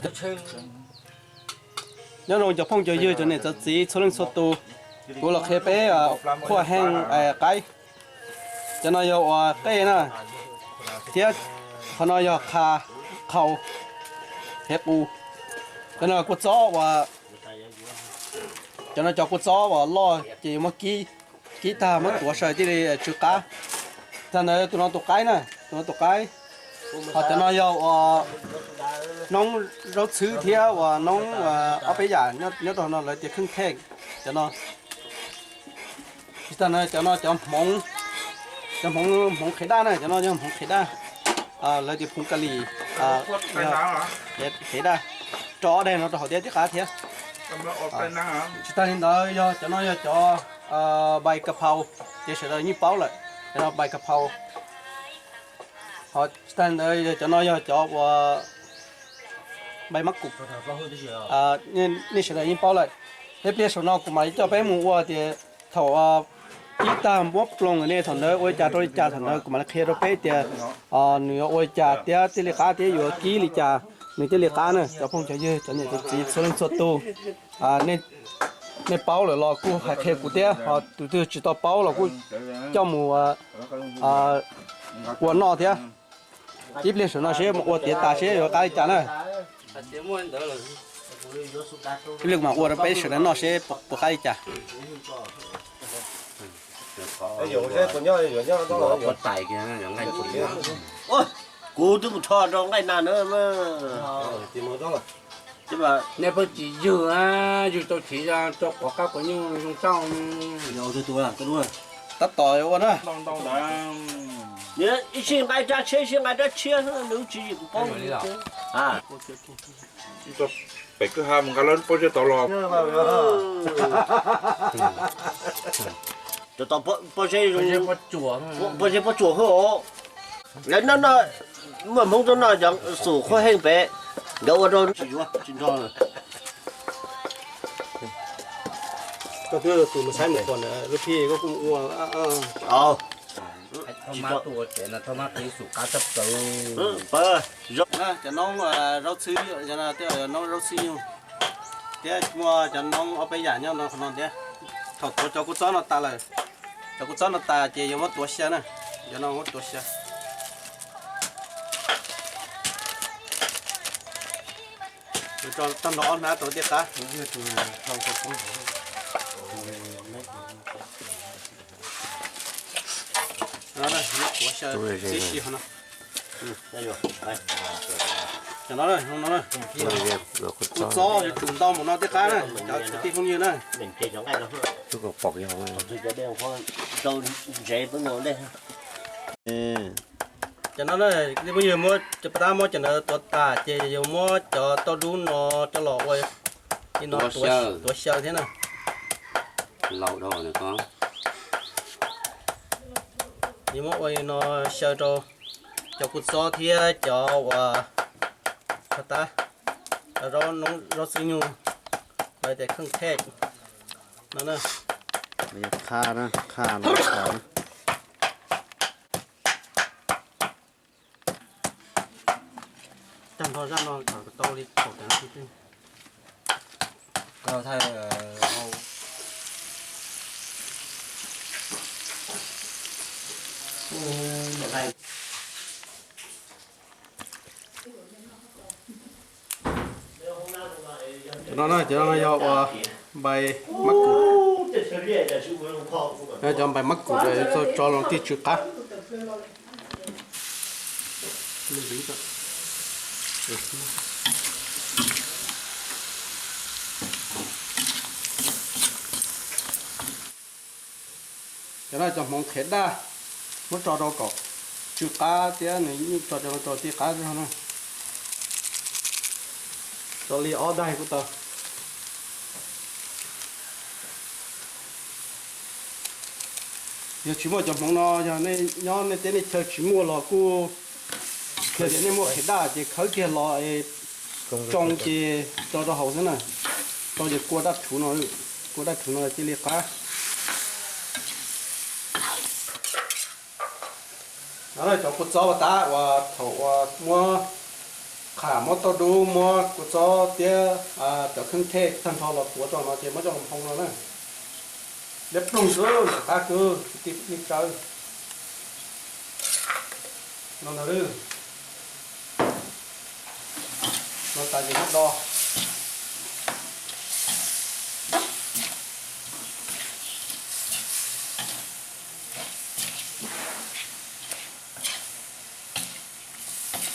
Nyob zoo cov phooj cov ywg, cov niam cov txiv txhua leej txhua tus, kuv los qhia peb khuaj heej qaib. Cov no yog uas qej na, thiab qhov no yog qha, qhau, hev qus. Cov no kua txob uas, cov no cov kua txob uas loj ces yuav muab kib, kib tag muab tuav saws thiaj li tsw qab. Tag ntawd tus no tus qaib na, tus no tus qaib. Ho cov no yog uas noob zaub txhwb thiab uas noob ob peb yam nyob rau no lawv tias kheej kheej. Cov no, tsis tas no cov no cov hmoov, cov hmoov, hmoov qhiav daj na, cov no yog hmoov qhiav daj, lawv tias phoov ka lis, qhiav daj, rau ob daig no rau hauv thiab tej qab thiab. Tsis tas li ntawd yog cov no yog cov npais ka phau, ces sawv daws yeej paub lawm, cov no npais ka phau. Ho tsis tas li ntawd cov no yog cov uas npais mab kum, nej sawv daws yeej paub lawm. Peb pliag saum no kuv mam li coj peb mus ua tias thaum kib tag muab ploos ne thaum ntawd ua li cas rau li cas thaum ntawd kuv mam li qhia rau peb tias nws yuav ua li cas thiab thiaj li qab thiab yuav kib li cas nws thiaj li qab na. Cov phooj cov ywg cov niam cov txiv txhua leej txhua tus, nej paub lawm los kuj hais qhia kuv thiab, ho tus twg tsis tau paub los kuj coj mus ua noj thiab. Ib pliag saum no seb mus ua tiav tas seb yuav qab li cas na. Ib pliag kuv mam ua rau peb sawv daws noj seb puas qab li cas. Kuv twb mus rho rau nqaij na na. Nej pheej tsis yug, yug tau chiv rau quav qab quav nyuj zoo tsaug. Tab tom ua na. Ib sij nqa rab tshiab, ib sij nqa rab tshiab, nws tsis yim kuv paub. Pem kwj ha mus nqa lawv pob zeb tod los. Pob zeb, pob zeb pob tsuas hwj os. Lawv noj noj, muaj hmoob tuaj noj cov xum khuaj heej pem, nkawd ua rau tsis yuav tsis nrog. Koj twb tus mus saib mus pom lub phij koj kuj ua. Cov noob zaub txhwb, noob zaub txhwb nyuj thiab muaj cov noob ob peb yam nyob no qhov no thiab. Thaum tuav cov kua txob no tas lawm, cov kua txob no tas ces yuav muab tuav xyaw na, cov no muab tuav xyaw. Tag nrho ob hnab rau tej qab. Tuav xyaw tib si qhov no. Cov no, kua txob yuav tsum ntau mus no tej qab na, cov kwv tij phooj ywg na. Cov no, phooj ywg, muab cov paj tab muab cov ntawd tuav tas ces yuav muab cov tauj dub no coj los ua li no tuav xyaw thiab na. Yuav muab ua li no xyaw rau cov kua txob thiab cov uas paj tab, zaub txhwb nyuj, lawv tias kheej thej no na. Qha na, qha no. Tag nrho zaj no kom tau li kaum tawm no xwb. Cov no na, cov no yog uas npais mab kum. Cov npais mab kum yuav tau tso los tij tsw qab. Cov no cov hmoov qhiav daj, muab tso rau kom tsw qab thiab nws yeej tso cov no rau tij qab zog na. Tso li ob daig kuj tau. Yog tsis muaj cov hmoov no, yog nej nyob nej teb nej chaw tsis muaj los kuj, yog tias nej muaj qhiav daj ces khawb kiag los tsoo ces tso rau hauv xwb na. Tso ces kua daj rhuv no, kua daj rhuv no thiaj li qab. Cov kua txob uas tab uas thaum uas muab Qham muab tauj dub, muab kua txob thiab cov kheeb thej tag nrho los tuav rau no ces muab coj los hmoo no na. Liab ploog xwb, qab kawg, kwv tij neej tsa. No ntag, no tas ces muab do.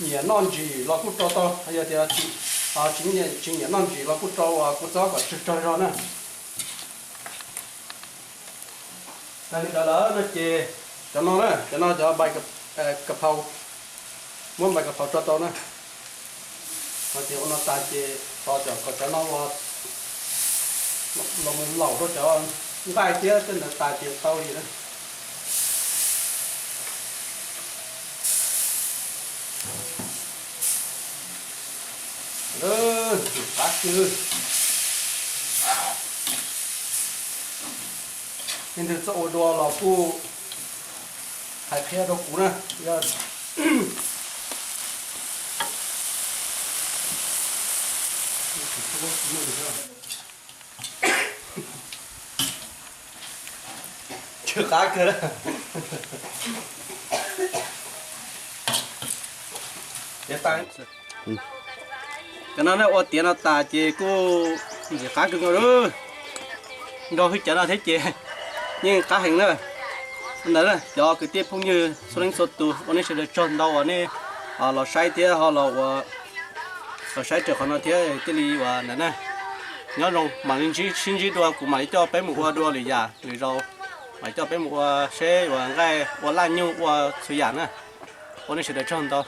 Nyiam noj ntsim los kuj rau tau, yog tias tsis nyiam noj ntsim los kuj rau kua txob kom tsawg tsawg zog na. Tag li ntawd lawm no ces cov no na, cov no cov npais ka phaus, muab npais ka phaus tso tau na. No ces ua no tas ces tos kom cov no ua los mus laum rau cov nqaij thiab tej ntawd tas ces tau li na. Qab kawg. Leej twg txawj ua dua los kuj hais qhia rau kuv na. Yog tsw qab kawg. Cov no ua tiav no tas ces kuj ntxim qab kawg nkaus li. Nrog hwj cov no thiab ces yeej qab heev na. Ntawd cov kwv tij phooj ywg txhua leej txhua tus, ua nej sawv daws tsaug ntau uas nej los saib thiab ho los ua, los saib raws qhov no thiab thiaj li ua ntawd na. Nyob zoo mam li sib ntsib dua, kuv mam li coj peb mus ua dua lwm yam lwm zaus, mam li coj peb mus ua seb ua nqaij ua laj nyuj ua txhua yam na. Ua nej sawv daws tsaug ntau.